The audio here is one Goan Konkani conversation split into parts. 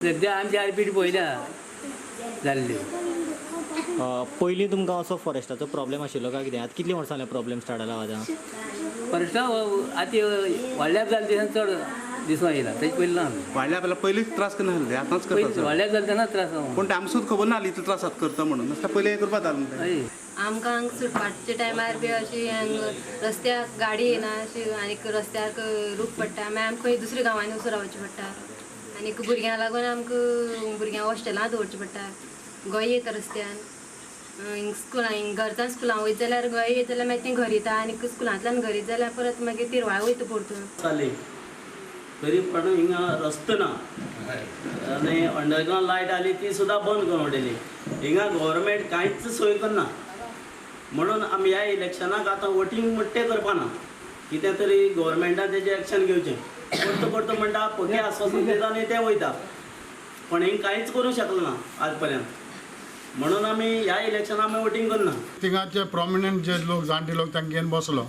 सद्या आमची आरपीटी पयल्या जाल्ली. पयलीं तुमकां असो फॉरेस्टाचो प्रॉब्लेम आशिल्लो काय कितें? आतां कितलीं वर्सां जालीं प्रॉब्लेम स्टार्ट जाला आतां? फॉरेस्टा आतां व्हडल्याप जालें तेन्ना चड दिसून येयला, तेजे पयलीं ना. व्हडल्या आपल्याला पयलींच त्रास करना आसले, आतांच करता. व्हडल्याप जालें तेन्ना त्रास. पूण ते आमकां सुद्दां खबर ना इतलो त्रास आतां करता म्हणून, नासल्यार पयलीं हें करपा जालें. हय, आमकां हांगा सुटपाच्या टायमार बी अशी रस्त्याक गाडी येना अशी, आनीक रस्त्याक रूख पडटा, मागीर आमकां खंय दुसऱ्या गांवांनी वचून रावचें पडटा. आनीक भुरग्यांक लागून आमकां भुरग्यांक हॉस्टेलांत दवरचें पडटा. गोंय येता रस्त्यान, स्कुलां घरच्यान स्कुलां वयता जाल्यार गोंय येता जाल्यार मागीर तीं घर येता, आनीक स्कुलांतल्यान घर येता जाल्यार परत मागीर तिरवाळ वयता परतून. जाली तरी पण हिंगा रस्तो ना आनी अंडरग्रावंड लायट आली ती सुद्दां बंद करून उडयली. हिंगा गव्हर्मेंट कांयच सोय करना म्हणून आमी ह्या इलेक्शनाक आतां वोटींग म्हणटे करपा ना. कितें तरी गव्हर्मेंटान तेजें एक्शन घेवचें. परतो परतो म्हणटा पके आस्वासन दिता आनी तें वयता, पण हिंग कांयच करूंक शकलें ना आज पर्यंत. म्हणून आमी ह्या इलेक्शनाक आमी वोटींग करना. थिंगाचे प्रोमिनंट जे लोक, जाणटे लोक, तांकां घेवन बसलो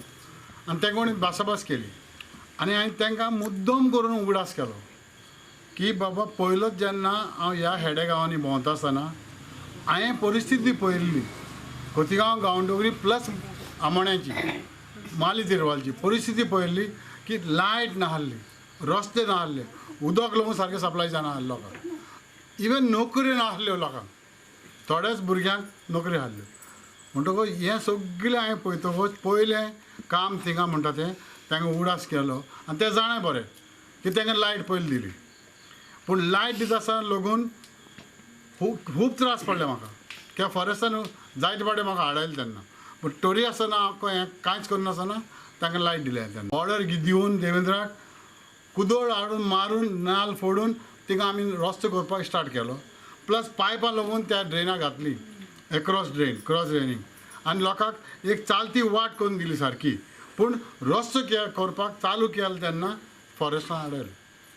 आनी तांकां कोणी भासाभास केली आनी हांवें तांकां मुद्दम करून उगडास केलो की बाबा पयलोच जेन्ना हांव ह्या हेडे गांवांनी भोंवता आसतना हांवें परिस्थिती पळयल्ली. खोतिगांव, गांवडोंगरी प्लस आमोण्याची, माली तिरवालची परिस्थिती पळयल्ली की लायट नासली, रस्ते नासले, उदक लागून सारकें सप्लाय जायना आसलें लोकांक, इवन नोकरी नासल्यो लोकांक, थोड्याच भुरग्यांक नोकरी आसल्यो. म्हणटकूच हें सगळें हांवें पळयतकूच पयलें काम थिंगा म्हणटा तें तांकां उगडास केलो आनी तें जाणें बरें की तांकां लायट पयलीं दिली. पूण लायट दिता आसतना लागून खूब खूब त्रास पडले म्हाका, कित्याक फॉरेस्टान जायते फावटी म्हाका हाडयलें तेन्ना, पूण तरी आसतना हांव हें कांयच करिनासतना तांकां लायट दिली तेन्ना. ऑर्डर दिवन देवेंद्राक कुदोळ हाडून मारून नाल फोडून तिका आमी रस्तो करपाक स्टार्ट केलो. प्लस पायपां लागून त्या ड्रेनाक घातली, एक्रॉस ड्रेन, क्रॉस ड्रेनींग, आनी लोकांक एक चालती वाट करून दिली सारकी. पूण रस्तो करपाक चालू केलो तेन्ना फॉरेस्टान हाडयलें.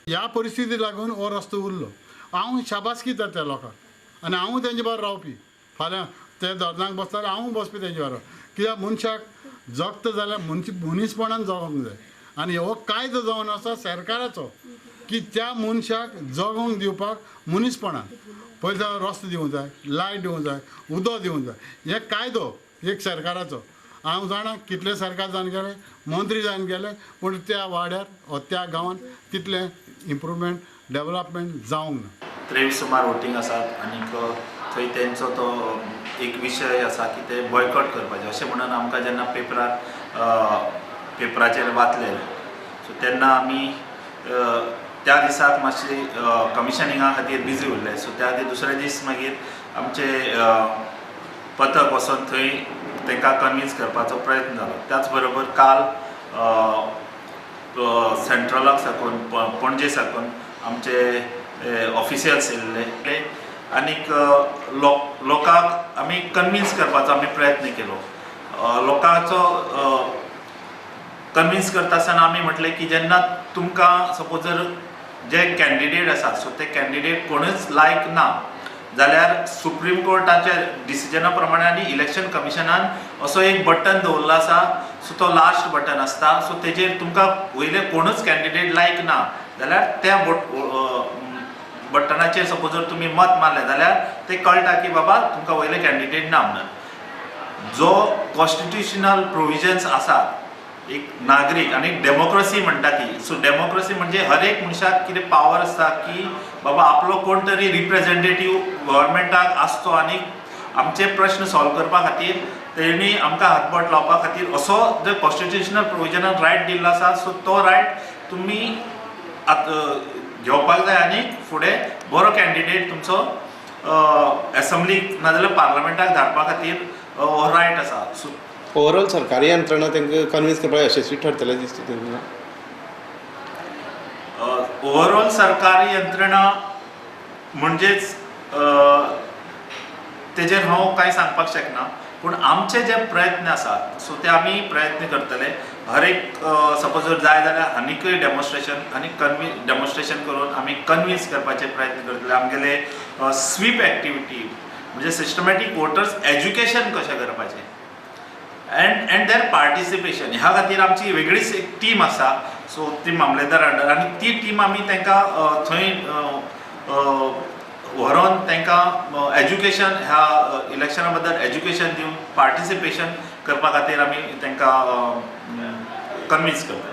ह्या परिस्थितीक लागून हो रस्तो उरलो. हांव शाबासकी दिता त्या लोकांक आनी हांवूय तेंचे बरोबर रावपी. फाल्यां ते धरणाक बसता जाल्यार हांवूय बसपी तेंचे बरोबर, कित्याक मनशाक जगता जाल्यार मनीसपणान जगोंक जाय. आनी हो कायदो जावन आसा सरकाराचो की त्या मनशाक जगोंक दिवपाक मनीसपणान पयलीं ताका रस्तो दिवंक जाय, लायट दिवंक जाय, उदक दिवंक जाय. हे कायदो एक सरकाराचो. हांव जाणा कितले सरकार जावन गेले, मंत्री जावन गेले, पूण त्या वाड्यार वा त्या गांवांत तितलें इम्प्रुवमेंट, डेवलपमेंट जावंक ना. 23 सुमार वोटींग आसात आनीक थंय तेंचो तो एक विशय आसा की ते बॉयकॉट करपाचे अशें म्हणून आमकां जेन्ना पेपराचेर वाचलें सो तेन्ना आमी त्या दिसाक मातशी कमिशनिंगा खातीर बिजी उरले. सो त्या खातीर दुसरे दीस मागीर आमचे पथक वचोन थंय तांकां कन्विन्स करपाचो प्रयत्न जालो. त्याच बरोबर काल सेंट्रलाक साकून, पणजे साकून आमचे ऑफिशियल्स येयल्ले आनीक लोकांक आमी कन्विन्स करपाचो आमी प्रयत्न केलो. लोकांचो कन्विन्स करता आसतना आमी म्हटलें की जेन्ना तुमकां सपोज जर जे कॅन्डिडेट आसात सो ते कॅन्डिडेट कोणूच लायक ना जाल्यार सुप्रीम कोर्टाच्या डिसिजना प्रमाणे आनी इलेक्शन कमिशनान असो एक बटन दवरलो आसा, सो तो लास्ट बटन आसता. सो तेजेर तुमकां वयले कोणूच कॅन्डिडेट लायक ना जाल्यार त्या बटनाचेर सपोज जर तुमी मत मारलें जाल्यार ते कळटा की बाबा तुमकां वयले कॅन्डिडेट ना म्हणून. जो कॉन्स्टिट्युशनल प्रोविजन्स आसात एक नागरीक आनी डेमोक्रसी म्हणटा ती, सो डेमोक्रसी म्हणजे हर एक मनशाक कितें पावर आसता की बाबा आपलो कोण तरी रिप्रेजेंटेटीव गव्हर्मेंटाक आसचो आनी आमचे प्रश्न सॉल्व करपा खातीर तेणी आमकां हातबोट लावपा खातीर असो जो कॉन्स्टिट्युशनल प्रोविजनान रायट दिल्लो आसा, सो तो रायट तुमी आतां घेवपाक जाय आनी फुडें बरो कॅन्डिडेट तुमचो एसेंब्लीक नाजाल्यार पार्लमेंटाक धाडपा खातीर हो रायट आसा. सो ओवरऑल सरकारी यंत्रणा तांकां कन्विन्स करपाक यशस्वी ठरतले दिसता तुमकां? ओवरऑल सरकारी यंत्रणा म्हणजेच तेजेर हांव कांय सांगपाक शकना, पूण आमचे जे प्रयत्न आसात सो ते आमी प्रयत्न करतले. हर एक सपोज जर जाय जाल्यार आनीकय डेमॉन्स्ट्रेशन आनी डेमॉन्स्ट्रेशन करून आमी कन्विन्स करपाचे प्रयत्न करतले. आमगेले स्वीप एक्टिविटी म्हणजे सिस्टमॅटीक वोटर्स एज्युकेशन कशें करपाचें एंड there participation ह्या खातीर आमची वेगळीच एक टीम आसा. सो ती मामलेदार अंडर आनी ती टीम आमी तांकां थंय व्हरोन तांकां एज्युकेशन ह्या इलेक्शना बद्दल एज्युकेशन दिवन पार्टिसिपेशन करपा खातीर आमी तांकां कन्विन्स करता.